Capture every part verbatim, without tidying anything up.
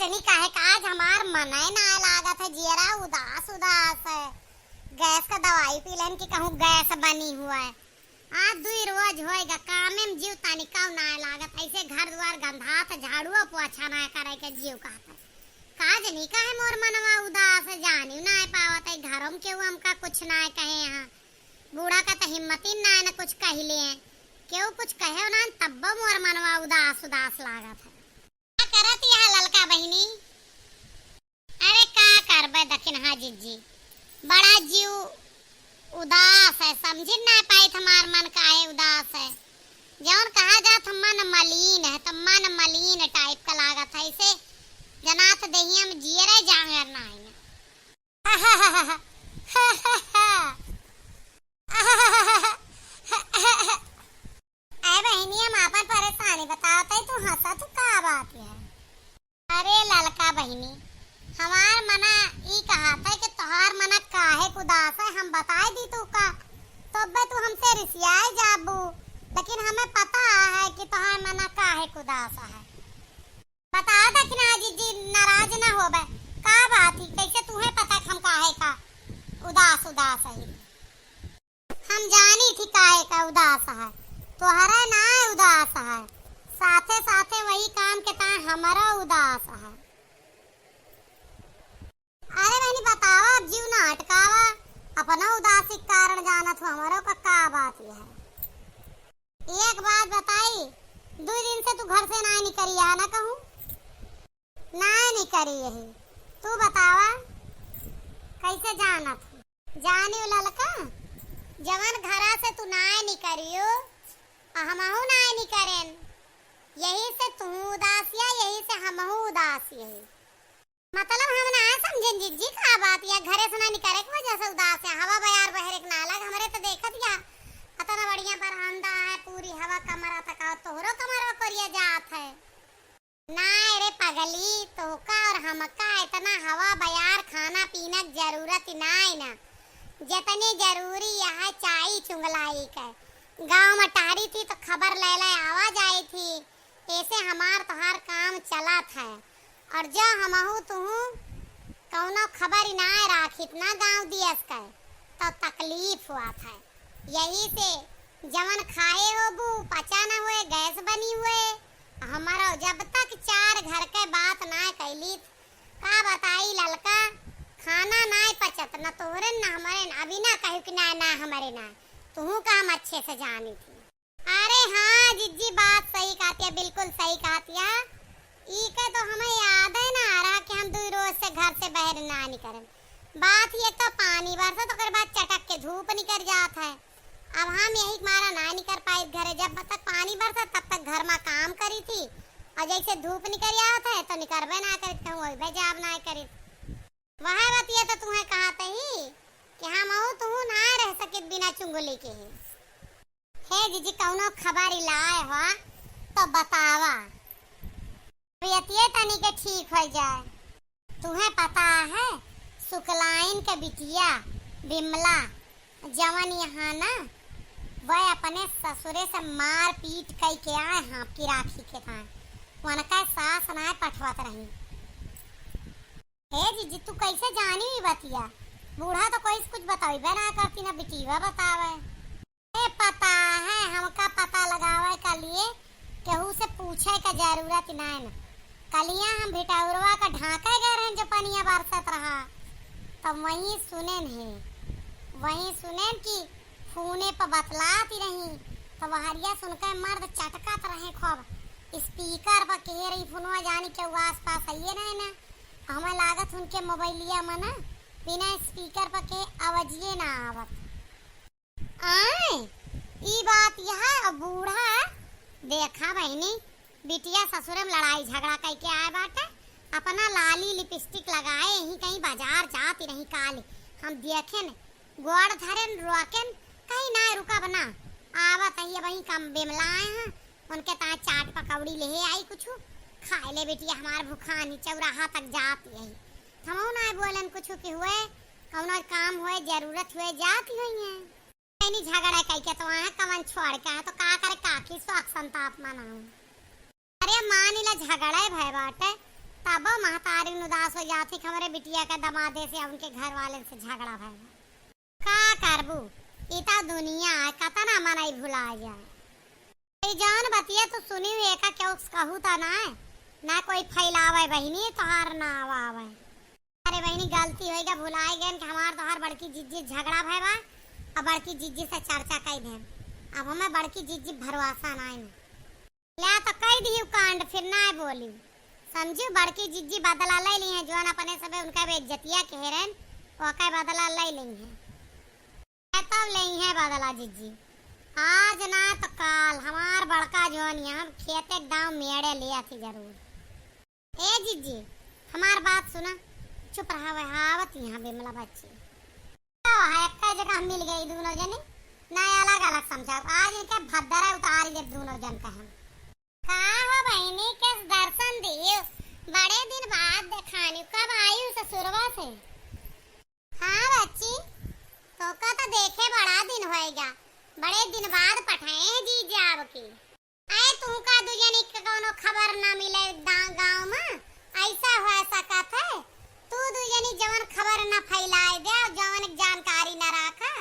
यानी काहे का आज हमार मनय नाय लागत है, जियरा उदास उदास है। गैस का दवाई पी लेन कि कहूँ गैस बनी हुआ है। आज दुई रोज होएगा, कामे में जीव तनिकाउ नाय लागत, ऐसे घर दुआर गंधात, झाड़ुओ पोछा नाय करे के जीव कहत है। का जनी काहे मोर मनवा उदास है, जानी नाय पावत है, घरों में केहू हमका कुछ नाय कहे हैं। बूढ़ा का तो हिम्मत ही नाय न कुछ कह लिए, केहू कुछ कहे ना, तब्बो मोर मनवा उदास उदास लागत है। का करत यह ललका बहिनी? अरे का करबे दखिनहा जिज्जी, बड़ा जीव उदास है, समझिन ना पाइत हमार मन काहे उदास है। जौन कहा जात मन मलिन है, त मन मलिन type का लागत है, इसे जनात देहिया में जियरे जांगर ना है। अरे बहिनी, हम आपन परेशानी बतावत हई, तू हंसत का बात है? अरे ललका बहिनी, हमार मना ई कहत है कि तोहार मना काहे क उदास है, हम बताए दी तू का? तो अब्बे तू हमसे रिसियाए जाबू, लेकिन हमें पता है कि तोहार मना काहे क उदास है। बता दखिनहा जिज्जी, नाराज ना होबे, का बात ही, कैसे तुहे पता कि हम काहे का उदास उदास है? हम जानी थी काहे का उदास है, तोहरे ना उदास है, साथे साथे वही काम के ताए हमरो उदास है। अरे बहिनी बतावा, अब जीव ना अटकावा, अपना उदासी के कारण जानत हो, हमरो का का बात है? एक बात बताई, दुई दिन से तू घर से ना निकरी है ना कहूँ? ना निकरी यही, तू बतावा कैसे जानत हो? जानियो ललका, जवन घरा से तू नाय निकरियो, आ हमहू नाय निकरेन। यही से तू उदासिया, यही से हमहू उदासी है। मतलब हम ना समझेन जिज्जी का बात, या घरे से ना निकरे के वजह से उदास है। हवा बयार बहरे के ना लग, हमरे तो देखत या अतना बढ़िया बरामदा है, पूरी हवा कमरा तक आओ, तोहरो कमरा कोरिया जात है। नाय रे पगली, तोहका और हमका इतना हवा बयार खाना पीना के जरूरत ही नाय ना। जितनी जरूरी यह चाई चुंगलाई के। गाँव में टहरी थी तो खबर ले ले आवा जाई थी। ऐसे हमार तोहार काम चलत है। और जो हमहू तुहू कौनो खबर ही नाय राखित ना गाँव दियस के, तो तकलीफ हुआ था। यही से जवन खाए होबू पचा न हुए, गैस बनी हुए। हमारा जब तक चार घर के बात ना कैली, का बताई ललका, खाना ना पचत, न तोहरे न हमरे न, अभी ना कहू कि ना, ना हमरे ना, तुहू का हम अच्छे से जानी थी। अरे हाँ जिज्जी, बात सही कहतिया, बिल्कुल सही कहतिया। ई के तो हमें याद है ना आ रहा कि हम दुई रोज से घर से बाहर ना निकरन। बात ही एक तो पानी बरसत, ओकर बाद चटक के धूप निकर जात है। अब हम यही के मारा ना निकर पाइत घरे। जब तक पानी बरसत तब तक घर मा काम करी थी, और जैसे धूप निकर आवत है तो निकरबे ना करित, कहूँ वही जाब ना करित। वह बतिया तो तुम्हें कहत ही कि हम अऊ तुहू ना रह सकित बिना चुंगली के ही। हे जीजी, कौनो खबर लाए हो तो बतावा, तबियतिये तनी के ठीक हो जाए। तुम्हें पता है, सुकलाइन के बिटिया बिमला, जवन यहाँ ना, वह अपने ससुरे से मार पीट कई के आए हाँप की राखी के थाए, उनका सास ना पठवत रही। हे जीजी, तू कैसे जानी ई बतिया? बूढ़ा तो कोई कुछ बतइबे ना करती, ना बिटिया बतावे। ए, पता है, हमका पता लगावे के लिए केहू से पूछे के जरूरत नाय न। कलिया हम भिटौरवा का ढांके गए रहन, जो पनिया बरसत रहा, तब वहीं सुनेन है, वहीं सुनेन कि फोने पर बतलाती रही, तो वहरिया सुनके मर्द चटकत रहे खूब। स्पीकर पर कहे रही फोनवा, जानी के वो आसपास आइए रहे ना, हमें लागत उनके मोबाइलिया में ना बिना स्पीकर पर के आवाजिए ना आवत। आय, ई बात यह, अब बूढ़ा, देखा बहिनी, बिटिया ससुरे में लड़ाई झगड़ा कइके आए बाटे, अपना लाली लिपस्टिक लगाए यहीं कहीं बाजार जात रही काले, हम देखेन, गोड़ धरेन, रोकेन, कहीं ना रुकब ना, आवत ही, अब वहीं कम बेमला आए हैं, उनके ताए चाट पकौड़ी ले आई कुछ, खाए ले बिटिया, हमार भुखानी चौराहा तक जात यही, हमहू ना बोलन कुछ कि हुए, कौनो काम हुए, जरूरत हुए, जात ही हुई है। नहीं झगड़ा कइके तो आए, कवन छोड़ के आए, तो का करे, काकी शोक संताप मनाऊं। अरे मान ला झगड़ा भय बाटे, तबो महतारी उदास हो जाती कि हमरे बिटिया के दमादे से, उनके घर वाले से झगड़ा भय। का करबू, ई त दुनिया है, कतना मनई भुला जाए। ई जौन बतिया तू सुनी हुई, एका केहू से कहू त ना, ना कोई फैलावे बहिनी, तोहार नाव आवे। अरे बहिनी, गलती होइगा, भुलाए गए कि हमार तोहार बड़की जिज्जी झगड़ा भय बा, अब बड़की जिज्जी से चर्चा कई देम। अब हमें बड़की जिज्जी भरोसा ना है। ले तो कई दिही कांड, फिर ना बोली। समझू, बड़की जिज्जी बदला ले ली है, जौन अपने सबे उनका बेइज्जतिया कहे रहन, ओका बदला ले ली है। तब ले है बदला जिज्जी, आज ना तो काल हमार बड़का जौन यहाँ खेते के दाव मेड़े ले आती जरूर। ए जिज्जी, हमार बात सुना, चुप रहा, वह आवत यहाँ बिमला बच्ची। तो है, एक जगह मिल गई दोनों जनी, ना अलग अलग समझाओ, आज इनके भद्दरा उतारी दे दोनों जन का हम। का हो बहिनी, के दर्शन दियो, बड़े दिन बाद देखानी, कब आई ससुरवा से? हाँ बच्ची, तोका तो देखे बड़ा दिन होएगा, बड़े दिन बाद पठाए हैं जीजा आपकी। अरे तू का दुजनी के कौनो खबर ना मिले दा-, गाँव में, ऐसा हो सकत है? तू दुजनी जवन खबर ना फैलाए दे और जवन जानकारी ना रखा,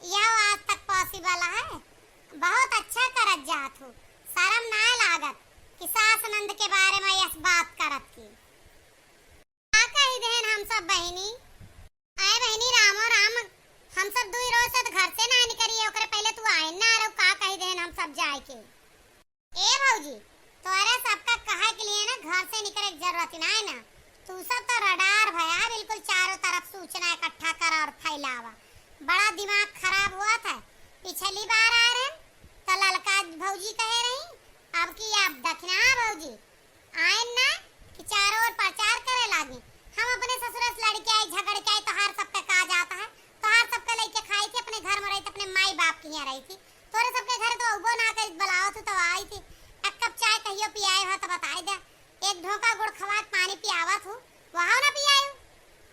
यह आज तक possible है? बहुत अच्छा करत जात हो, शर्म ना लागत कि सास नंद के बारे में यस बात करत की। का कही देहन हम सब बहिनी? आए बहिनी, रामो राम। हम सब दुई रोज से तो घर से ना निकरी, ओकरे पहले तू आए ना रहो, का कही देहन हम सब जाए के? ए भौजी, तोरे सबका कहे के लिए ना घर से निकले के जरूरत ही ना है ना। तू सब तो रडार भया, बिल्कुल चारों तरफ सूचना इकट्ठा करा और फैलावा। बड़ा दिमाग खराब हुआ था। पिछली बार आए रहे तो ललका भौजी कहे रही, अब की आप दखिना भौजी। आयन ना कि चारों ओर प्रचार करे लागी। हम अपने ससुर से लड़ के आई, झगड़ के आई, तोहार सबके का जात है? तोहार सबके लइके खाई थी, अपने घर में रही थी, अपने माई बाप के यहाँ रही थी। तोरे सबके घर तो अउबो ना करी, बुलावत हूँ तो आई थी। एक कप चाय कहियो पियाए हो तो बताई दे। एक ढोका गुड़ खवा के पानी पियावत हूँ, वहाँ ना पियायु।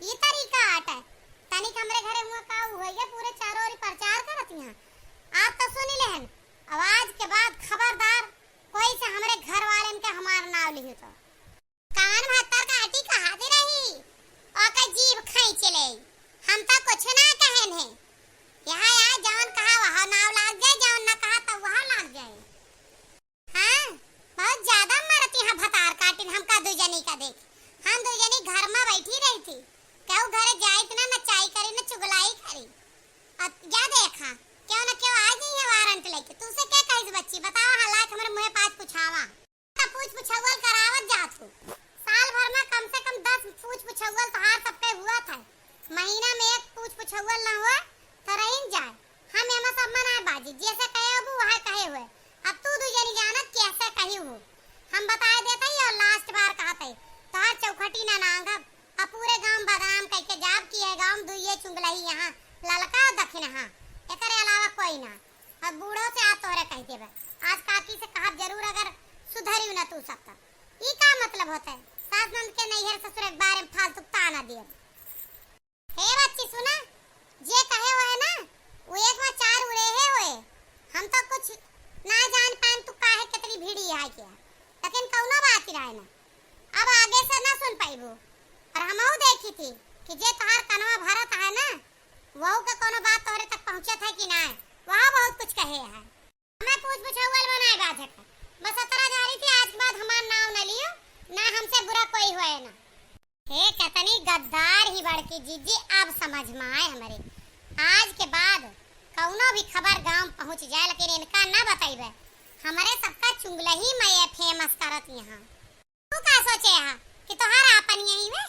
ये तरीका आट है। तनिक हमरे घरे हुआ का हुआ, ये पूरे चारों ओर प्रचार करत यहाँ। आप तो सुनी लेहन, अब आज के बाद खबरदार कोई से हमरे घर वालेन के हमार नाव लिही तो। कान भत्तर काटी कहा दे रही, ओकर जीभ खींच ले। हम तो कुछ ना कहन है। यहाँ आए जवन कहा वह नाव लाग जाए, जवन ना कहा तब वह लाग जाए। हाँ, बहुत ज्यादा मरती हैं भतार काटिन हमका दू जनी का देख। हम दू जनी घर में बैठी रही थी, केहू घरे जाइत ना, न चाय करी, न चुगलाई करी। अब जा देखा, केहू न केहू आ जाई है वारंट लेके। तू से क्या कहिस बच्ची, बतावा, हालात हमरे मुँहे पास पुछावा। त पूछ पुछौल करावत जात हो। साल भर में कम से कम दस पूछ पुछौल तोहार सबके हुआ था। महीना में एक पूछ पुछौल न हुआ तो रहिन जाए। हम एमा सब मना बाजी, जैसे कहे होबू वह कहे हुए। अब तू दू जनी जानत कैसे कही हो। हम बताए देते ही और लास्ट बार कहते ही तोहार चौखटी ना नांगब। अब पूरे गांव बदनाम कह के जाब कि ये गांव दुइये चुंगलही यहाँ, ललका और दखिनहा, एकरे अलावा कोई ना। अब बूढ़ो से आज तोहरे कह देबे, आज काकी से कहब जरूर, अगर सुधरी न तू सब तब। ई का मतलब होता है? सास नंद के नैहर ससुर के बारे में फालतू ताना दिए। हे बच्ची सुना, जे कहे हुए ना, वो एक बार चार उड़े हे हुए। हम तो कुछ ना जान पाएन तू काहे कितनी भीड़ी है क्या, लेकिन कौनो बात ही रहे ना। अब आगे से ना सुन पाइबू। और हमहू देखी थी कि जे तोहार कनवा भरत है ना, वहू के कोनो बात तोहरे तक पहुँचत है कि ना, वह बहुत कुछ कहे है। हमें पूछ पुछौल बनाए बाझक है। बस अतरा जा रही थी, आज के बाद हमार नाव न लियो, ना हमसे बुरा कोई होए ना। हे कितनी गद्दार ही बड़की जिज्जी, अब समझ में आए हमरे। आज के बाद कौनो भी खबर गांव पहुँच जाए, लेकिन इनका ना बताइबे। हमरे सबका चुंगलही में ये फेमस करत यहाँ। तू का सोचे हा कि तोहार आपन यही में?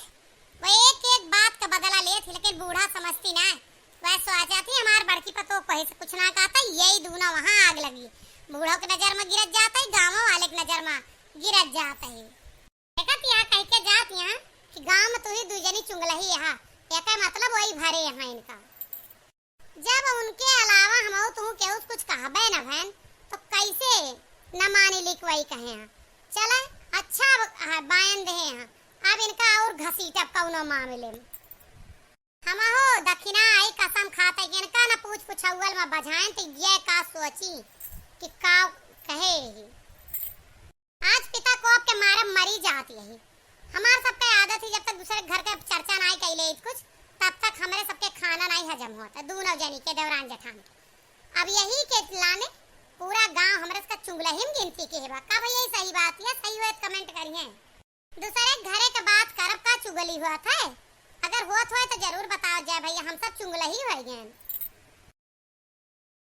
वो एक एक बात का बदला लेत ही, लेकिन बूढ़ा समझती ना। वह सोचा थी हमार बड़की पतो कोई से कुछ ना कहता, यही दूनो वहाँ आग लगी। बूढ़ो के नजर में गिरत जाता है, गाँव वाले के नजर में गिरत जाता है। देखत यहाँ कह के जात यहाँ कि गाँव में तू ही दू जनी चुंगलही यहाँ, एक मतलब वही भरे यहाँ इनका। जब उनके अलावा हमहू तुहू केहू से कुछ कहबे न भैन, तो कैसे न मानी लिखवाई कहे हैं। चले, अच्छा अब, हाँ, बायन दे हैं। अब इनका और घसीटब कौनो मामले में। हमहू दखिना आई कसम खाते कि इनका न पूछ पुछौल में बझाएं तो ये का सोची कि का कहे ही। आज पिता कोप के मारे मरी जात यही। हमार दूसरे घर के चर्चा नाई कइले कुछ, तब तक हमरे सबके खाना नाई हजम होत है, दूनों जनी के, देवरान जेठान के। अब यही के लाने पूरा गांव हमरे सबका चुगलही में गिनती के हेबा। का भैया, ई सही बात है? सही होए तो comment करिए। दूसरे घरे के बात करब का चुगली होत है? अगर होत होए तो जरूर बताओ जाए भैया, हम सब चुगलही हो गए।